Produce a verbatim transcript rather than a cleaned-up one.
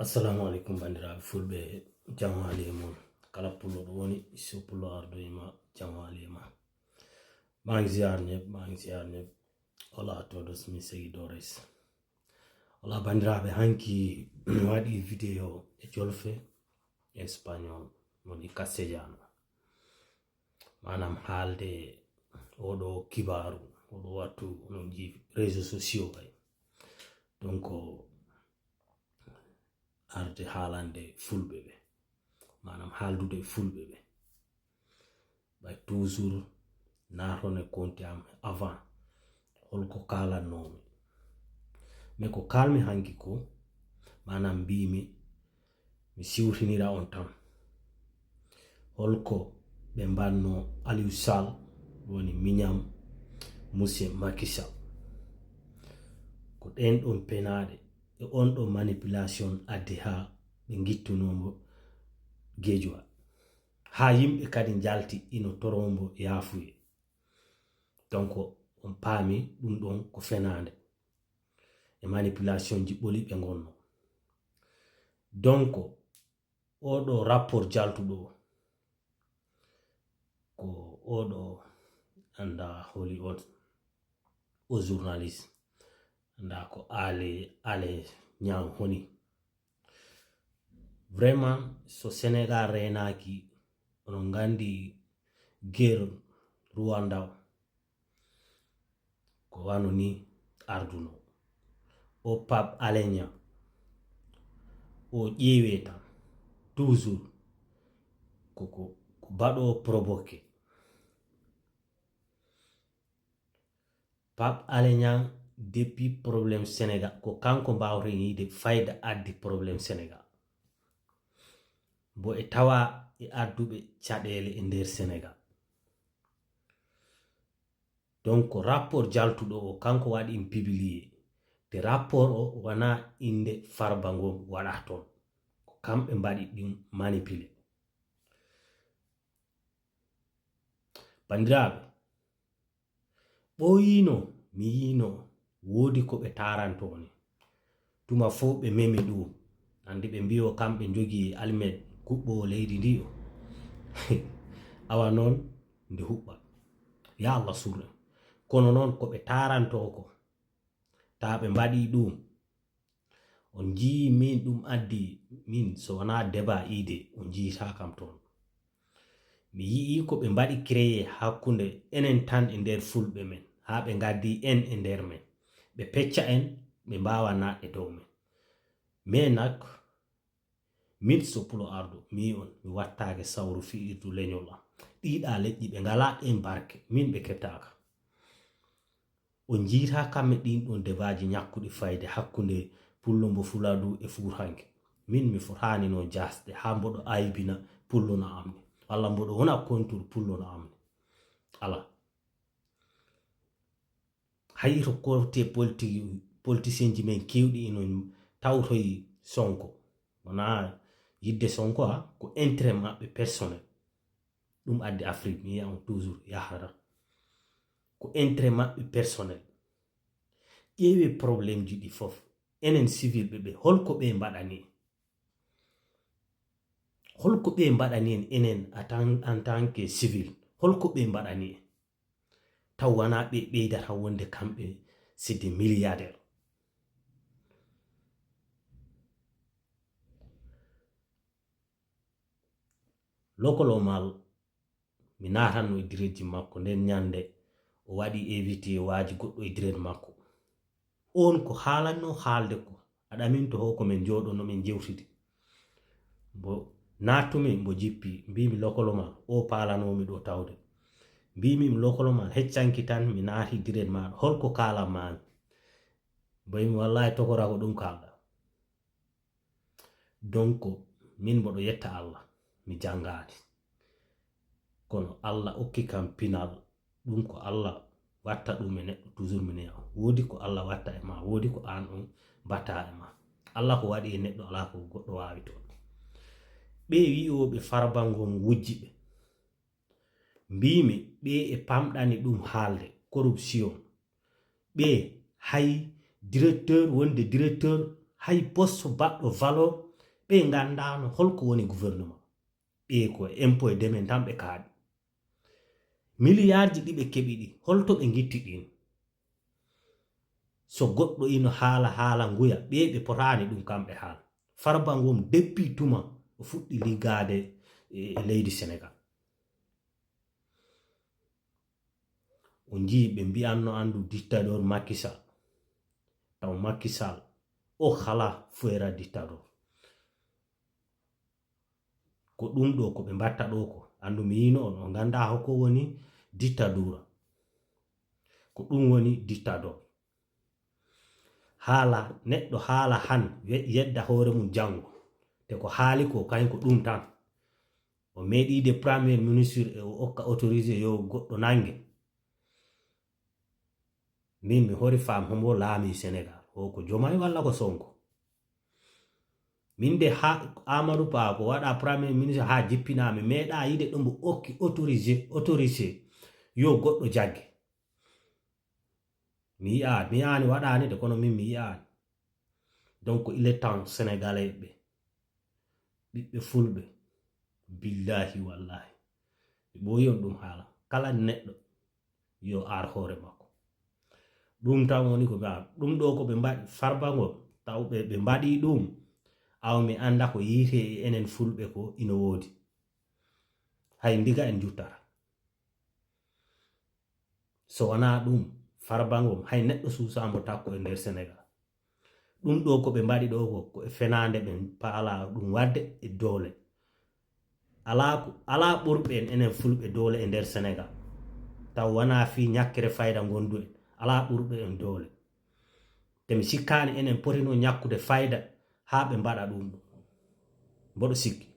Assalamu alaikum, bandiraɓe fulɓe. Jam waali e mon. Kala pullo ɗo woni, so pullo ardo e ma, jam waali e ma. Maa ngi ziar ñëpp, maa ngi ziar ñëpp. Hola a todos mis seguidores. Hola, bandiraɓe, hanki mi waɗi video e jolfe, e espagnol, woni castellano. Maanaam haalde oɗo kibaaru, oɗo wattu, onon ji réseaux sociaux kay. Donc, arde haalande fulɓe ɓe, maanaam haaldude e fulɓe ɓe. Ɓay toujours, naatone compte am avant, holko kaalannoomi. Mais ko kaalmi hanki ko, maanaam mbimi, mi siwtinira on tan. Holko ɓe mbanno Aliou Sall, woni miñam, Monsieur Macky Sall? Ko ɗen ɗon penaaɗe e on ɗon manipulation addi haa ɓe ngittunoo mo Guédiawaye. Haa yimɓe kadi njalti ino toroo mbo yaafuye. Donc, on paami ɗum ɗon ko fenaande. E manipulation ji ɓoli ɓe ngonno. Donc, oɗo rapport jaltuɗo o, ko oɗo, annda holi on, o journaliste, annda ko Ale, Ale Niang honi. Vraiment, so Sénégal reenaaki, onon nganndi guerre Rwanda o, ko wano ni arduno. O Pape Alé Niang, o ƴeewe tan, toujours ko, ko, ko baɗo provoqué. Pape Alé Niang, depuis problème Sénégal, ko kanko mbawten yiide fayda addi problème Sénégal. Mbo e tawa e adduɓe caɗeele e nder Sénégal. Donc, rapport jaltuɗo o, kanko waɗi ɗum publié. Te rapport o wona innde Farba Ngom waɗa toon. Ko kamɓe mbaɗi ɗum manipulé. Bandiraɓe, ɓooyino mi yiino woodi ko ɓe taranto ni. Tuma fof ɓe memi ɗum. Anndi ɓe mbiyo kamɓe njogii almet kuɓɓo leydi ndi o. Awa noon nde huɓɓa. Ya Allah surre. Kono noon ko ɓe taranto ko. Ta ɓe mbaɗi ɗum. On njii min ɗum addi min so wonaa débat idée, on njiita kam toon. Mi yi'i ko ɓe mbaɗi créé hakkunde enen tan e nder fulɓe men, haa ɓe ngaddi en e nder men. Ɓe pecca en, ɓe mbaawa naatde dow men. Mais nak, min so pulo ardo, mi on, mi wattaake sawru fi'irdu leñol am. Ɗiiɗa leƴƴi ɓe ngalaa ɗeen barke, min ɓe keɓtaaka. O njiita kamɓe ɗin ɗon debaaji ñakkuɗi fayde hakkunde pullo mbo Fuladu e Fuutanke. Min mi fotaani noon jaasde haa mboɗo aybina pullo no am ni. Walla mboɗo wona kontur pullo no am ni. Alaa. Hay to côté politique, politicien ji men keewɗi ino tawtoyi Sonko. Wonaa yidde Sonko, a, ko intérêt maɓɓe personnel. Ɗum addi Afrique, mi yiya on toujours yahata. Ko intérêt maɓɓe personnel. Ƴeewe problème ji ɗi fof. Enen civil ɓe ɓe, holko ɓe mbaɗani en? Holko ɓe mbaɗani en, enen en tant, en tant que civil? Holko ɓe mbaɗani en? Taw wona ɓe ɓeydata wonde kamɓe c'est des milliardaires. Lokolo Mal, mi naatanno e direct ji makko, nden ñande o waɗi invité waaji goɗɗo e direct makko. On ko haalanno haalde ko, aɗa min to ho ko men jooɗono men jewtidi. Mbo naatumi, mbo jippi, mbimi Lokolo Mal, o paalanomi ɗo tawde. Mbimi mi Lokolo Mal, heccanki tan mi naati direct maɗa, holko kaalan mami? Mbo mi wallahi tokora ko ɗum kalɗa. Donc, min mboɗo yetta Allah, mi janngaani. Kono Allah okki kam pinal, ɗum ko Allah watta ɗum e neɗɗo, toujours mi neya. Woodi ko Allah watta e ma, woodi ko aan on mbatta e ma. Allah ko waɗi e neɗɗo, alaa ko goɗɗo waawi toon. Ɓe wi'ooɓe Farba Ngom wujji ɓe. Mbimi, ɓe e pamɗani ɗum haalde, corruption. Ɓe hay directeur, wonde directeur, hay poste baɗɗo valeur, Ɓe nganndaano holko woni gouvernement. Ɓe ko e impôt et domaine tan ɓe kaaɗi. Miliyarji ɗi ɓe keɓi ɗi, holto ɓe ngitti ɗin? So goɗɗo ino haala haala nguya, ɓe ɓe potaani ɗum kamɓe haala. Farba Ngom, depuis tuma o fuɗɗi liggaade e, e leydi Senegal. O njii ɓe mbi'anno anndu dictateur Macky Sall. Taw Macky Sall, o hala fuera dictateur. Ko ɗum ɗo ko ɓe mbatta ɗo ko, anndu mi yino on, on ngannda hoko woni dictature. Ko ɗum woni dictateur. Haala, neɗɗo haala han, we-, yedda hoore mum janngo. Te ko haali ko, kañ ko ɗum tan. O meeɗiide premier ministre e o okka autorisé yo goɗɗo nannge. Min mi hori faam hombo laami Senegal. O ko Diomaye walla ko Sonko? Min de ha Amadou Ba ko waɗa premier ministre ha jippina mi meeɗa yiide ɗo mbo okki autorisé, autorisé yo goɗɗo jagge. Mi yi'aani, mi yi'aani waɗaani de, kono min mi yi'aani. Donc, il est temps Sénégalais ɓe, ɓiɓɓe fulɓe, billahi wallahi, mi ɓooyi on ɗum haala. Kala neɗɗo yo ar hoore makko. Ɗum tan woni ko ɓe ar-, ɗum ɗo ko ɓe mbaɗi Farba Ngom, taw ɓe, ɓe mbaɗi ɗum, aw mi annda ko yiite e enen fulɓe ko ino woodi. Hay ndiga en juttata. So wonaa ɗum, Farba Ngom, hay neɗɗo suusaa mbo takko e nder Senegal. Ɗum ɗo ko ɓe mbaɗi ɗo ko, ko e fenaande ɓe paala ɗum waɗde e doole. Alaa ko, alaa ɓurɓe en, enen fulɓe doole e nder Senegal. Taw wonaa fii ñakkere fayda ngondu en. Alaa ɓurɓe en doole. Te mi sikkaani enen potino ñakkude fayda haa ɓe mbaɗa ɗum ɗo. Mboɗo sikki.